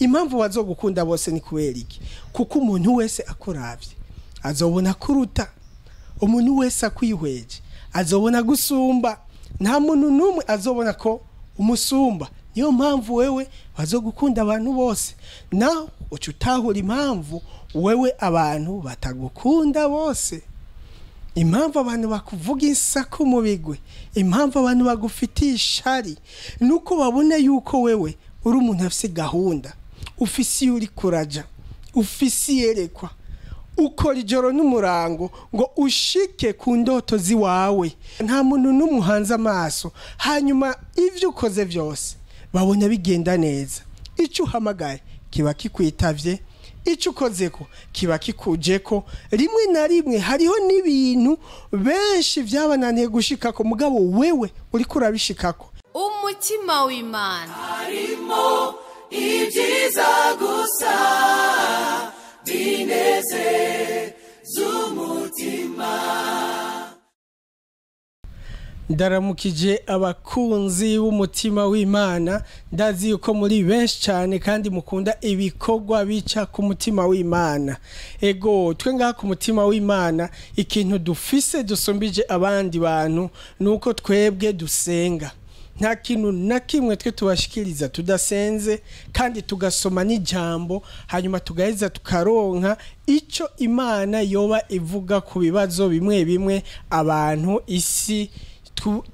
Impamvu bazogukunda bose ni kubera iki? Kuko umuntu wese akuravye azobona kuruta, umuntu wese akwihweje azobona gusumba, nta muntu n'umwe azobona ko umusumba. Niyo mpamvu wewe bazogukunda abantu bose. Nawe uca utahura impamvu wewe abantu batagukunda bose, impamvu abantu bakuvuga insaku mu bigwi, impamvu abantu bagufitiye ishari, nuko babona yuko wewe uri umuntu afise gahunda, ufise iyo uri kuraja, ufise iyerekwa, ukora ijoro n'umurango ngo ushike ku ndoto ziwawe. Nta muntu n'umwe uhanze amaso, hanyuma ivyo ukoze vyose babona bigenda neza. Icyo uhamagaye kiba kikwitavye, icyo ukozeko kiba kikujeko. Rimwe na rimwe hariho n'ibintu benshi byabananiye gushikako, mugabo wewe uriko urabishikako. Umutima w'Imana harimo ibyiza gusa binezeza umutima. Ndaramukije abakunzi b'umutima w'Imana, ndazi yuko muri benshi cyane kandi mukunda ibikorwa bica ku mutima w'Imana. Ego twe ngaha ku mutima w'Imana ikintu dufise dusumbije abandi bantu nuko twebwe dusenga. Nta kintu na kimwe twe tubashikiriza tudasenze, kandi tugasoma n'ijambo, hanyuma tugaheza tukaronka ico Imana yoba ivuga ku bibazo bimwe bimwe abantu isi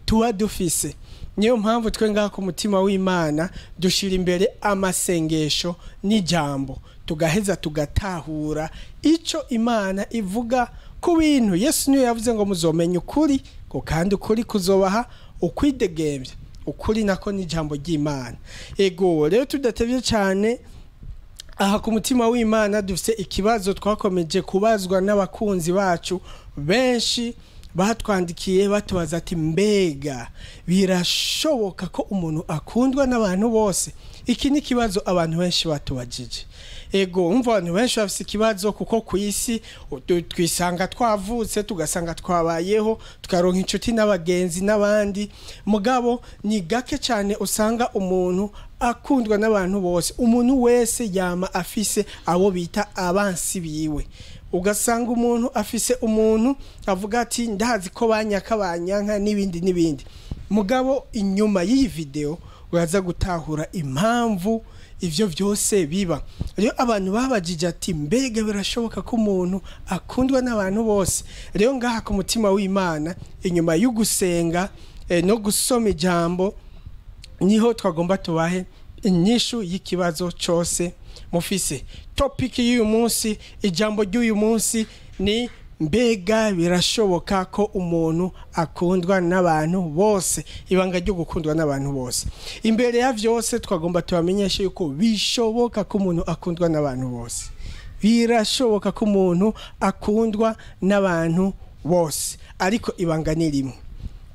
tuba dufise. Niyo mpamvu twe ngaha ku mutima w'Imana dushira imbere amasengesho n'ijambo, tugaheza tugatahura ico Imana ivuga ku bintu. Yesu niyo yavuze ngo muzomenya ukuri, ngo kandi ukuri kuzobaha ukwidegembya. Ukuri nako ni ijambo ry'Imana. Ego rero tudatevye cyane, aha ku mutima w'Imana dufise ikibazo twakomeje kubazwa n'abakunzi bacu benshi batwandikiye batubaza ati mbega birashoboka ko umuntu akundwa n'abantu bose? Iki ni ikibazo abantu benshi batubajije. Ego umva, abantu benshi bafise ikibazo kuko ku isi twisanga twavutse, tugasanga twabayeho, tukaronka inshuti n'abagenzi n'abandi, mugabo ni gake cyane usanga umuntu akundwa n'abantu bose. Umuntu wese yama afise abo bita abansi biwe. Ugasanga umuntu afise umuntu avuga ati ndazi ko banyaka banyanka n'ibindi n'ibindi. Mugabo inyuma y'iyi video uraza gutahura impamvu ivyo vyose biba. Rero abantu babajije ati mbega birashoboka ko umuntu akundwa n'abantu bose? Rero ngaha ku mutima w'Imana inyuma y'ugusenga no gusoma ijambo niho twagomba tubahe inyishu y'ikibazo cyose mufise. Topic y'uyu munsi, ijambo ry'uyu munsi ni mbega birashoboka ko umuntu akundwa n'abantu bose? Ibanga ryo gukundwa n'abantu bose. Imbere ya vyose twagomba tubamenyeshe yuko bishoboka ko umuntu akundwa n'abantu bose. Birashoboka ko umuntu akundwa n'abantu bose, ariko ibanga ni rimwe.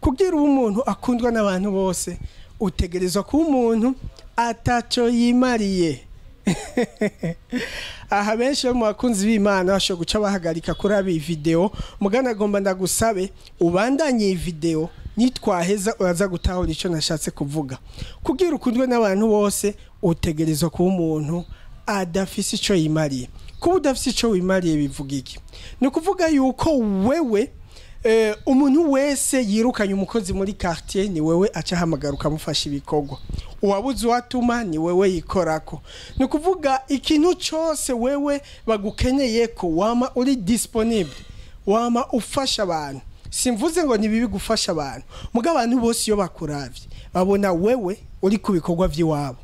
Kugira umuntu akundwa n'abantu bose, utegerezwa kuba umuntu ataco yimariye. Aha benshi mu bakunzi b'Imana bashobora guca bahagarika kuri abi video, mugana agomba ndagusabe ubandanye iyi video, nitwaheza uraza gutahura ico nashatse kuvuga. Kugira ukundwe n'abantu bose utegerezwa kuba umuntu adafise ico yimariye. Kuba udafise ico wimariye bivuga iki? Ni ukuvuga yuko wewe umuntu wese yirukanye umukozi muri quartier ni wewe aca ahamagara ukamufasha ibikorwa, uwabuze uwatuma ni wewe yikorako. Ni ukuvuga ikintu cyose wewe bagukeneye ko wama uri disponible, wama ufasha abantu. Simvuze ngo ni bibi gufasha abantu, mugabo abantu bose iyo bakuravye babona wewe uri ku bikorwa vy'iwabo,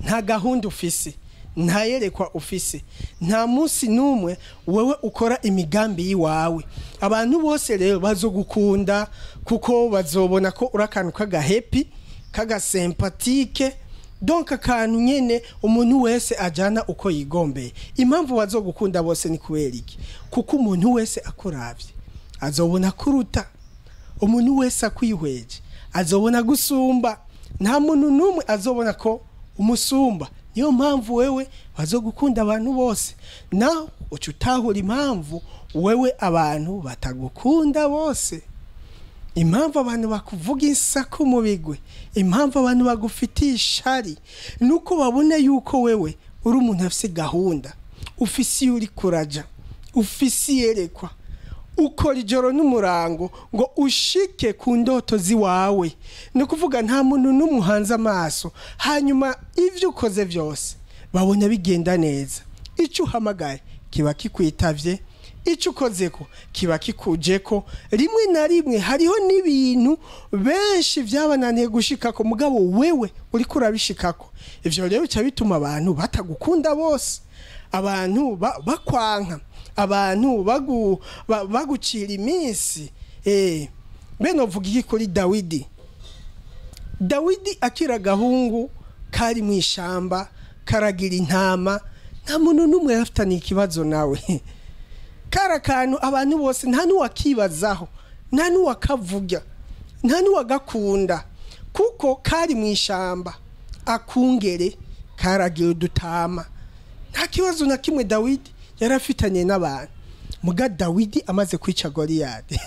nta gahunda ufise, nta yerekwa ufise, nta munsi n'umwe wewe ukora imigambi yiwawe. Abantu bose rero bazogukunda kuko bazobona ko uri akantu k'agahepi, k'agasempatike, donc akantu nyene umuntu wese ajana uko yigombeye. Impamvu bazogukunda bose ni kubera iki? Kuko umuntu wese akuravye azobona kuruta, umuntu wese akwihweje azobona gusumba, nta muntu n'umwe azobona ko umusumba. Niyo mpamvu wewe bazogukunda abantu bose. Nawe uca utahura impamvu wewe abantu batagukunda bose. Impamvu abantu bakuvuga insaku mu bigwi, impamvu abantu bagufitiye ishari, nuko babona yuko wewe uri umuntu afise gahunda, ufise iyo uri kuraja, ufise iyerekwa, ukora ijoro n'umurango ngo ushike ku ndoto ziwawe. Ni ukuvuga nta muntu n'umwe uhanze amaso, hanyuma ivyo ukoze vyose babona bigenda neza. Icyo uhamagaye kiba kikwitavye, icyo ukozeko kiba kikujeko. Rimwe na rimwe hariho n'ibintu benshi byabananiye gushikako, mugabo wewe uriko urabishikako. Ivyo rero bica bituma abantu batagukunda bose, abantu bakwanka, abantu bagucira iminsi. Bene uvuga iki kuri Dawidi? Dawidi akira agahungu kari mu ishamba karagira intama, nta muntu n'umwe yarafitaniye ikibazo nawe. Kari akantu abantu bose nta n'uwakibazaho, nta n'uwakavuga, nta n'uwagakunda, kuko kari mu ishamba, akungere karagira udutama, nta kibazo na kimwe Dawidi yarafitanye n'abantu. Muga Dawidi amaze kwica Goliyadi,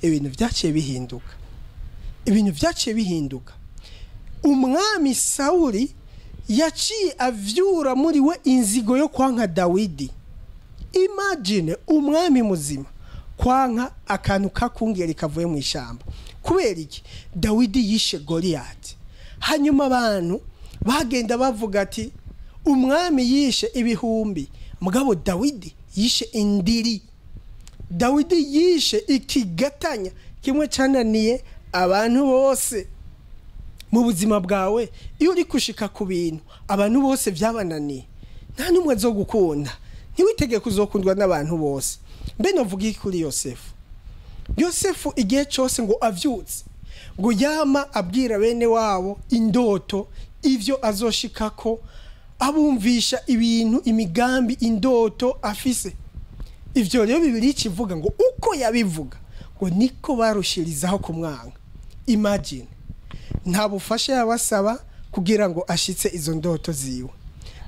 ibintu vyaciye bihinduka, ibintu vyaciye bihinduka. Umwami Sawuli yaciye avyura muri we inzigo yo kwanka Dawidi. Imagine umwami muzima kwanka akantu kakungeri kavuye mu ishamba. Kubera iki? Dawidi yishe Goliyati. Hanyuma abantu bagenda bavuga ati umwami yishe ibihumbi, mugabo Dawidi yishe indiri. Dawidi yishe ikigatanya kimwe cananiye abantu bose. Mu buzima bwawe iyo uri kushika ku bintu abantu bose byabananiye, nta numwe azogukunda. Ntiwitege kuzokundwa n'abantu bose. Mbe novuga iki kuri Yosefu? Yosefu igihe cyose ngo avyutse, ngo yama abwira bene wabo indoto, ivyo azoshikako, abumvisha ibintu, imigambi, indoto afise. Ivyo rero Bibiliya ikivuga ngo uko yabivuga ngo niko barushirizaho kumwanga. Imagine, nta bufasha yabasaba kugira ngo ashitse izo ndoto ziwe,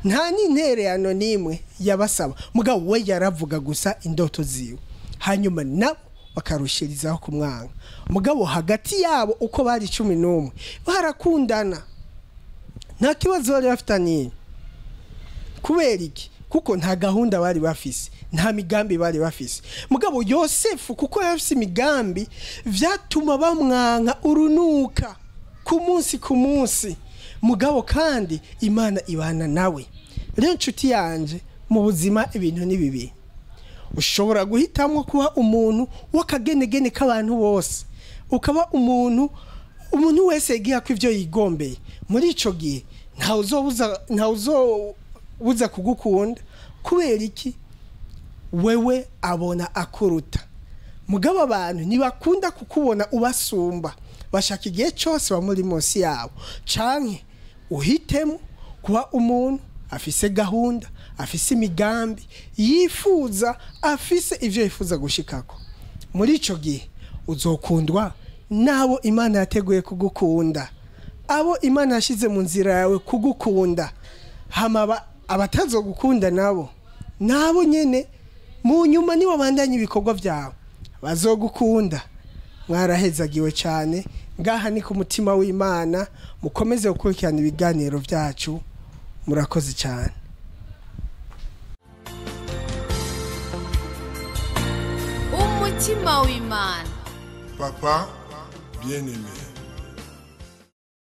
nta n'intererano n'imwe yabasaba, mugabo we yaravuga gusa indoto ziwe, hanyuma nabo bakarushirizaho kumwanga. Mugabo hagati yabo uko bari 11 barakundana, nta kibazo bari bafitaniye. Kubera iki? Kuko nta gahunda bari bafise, nta migambi bari bafise. Mugabo Yosefu kuko yafise imigambi, vyatuma bamwanka urunuka ku munsi ku munsi. Mugabo kandi Imana ibana nawe. Rero nshuti yanje, mu buzima ibintu ni bibi. Ushobora guhitamwo kuba umuntu w'akagenegene k'abantu bose, ukaba umuntu wese yigira ko ivyo yigombeye. Muri ico gihe nta uzobuza kugukunda. Kubera iki? Wewe abona akuruta. Mugabo abantu ntibakunda kukubona ubasumba, bashaka igihe cyose bamuri munsi yabo. Canke uhitemo kuba umuntu afise gahunda, afise imigambi, yifuza, afise ivyo yifuza gushikako. Muri ico gihe uzokundwa nabo Imana yateguye kugukunda, abo Imana yashize mu nzira yawe kugukunda. Hama abatazogukunda nabo nyene mu nyuma nibo bandanye ibikorwa byawe bazogukunda. Mwarahezagiwe cyane. Ngaha ni ku mutima w'Imana. Mukomeze gukurikirana ibiganiro byacu. Murakoze cyane. Umutima w'Imana. Papa bien-aimé.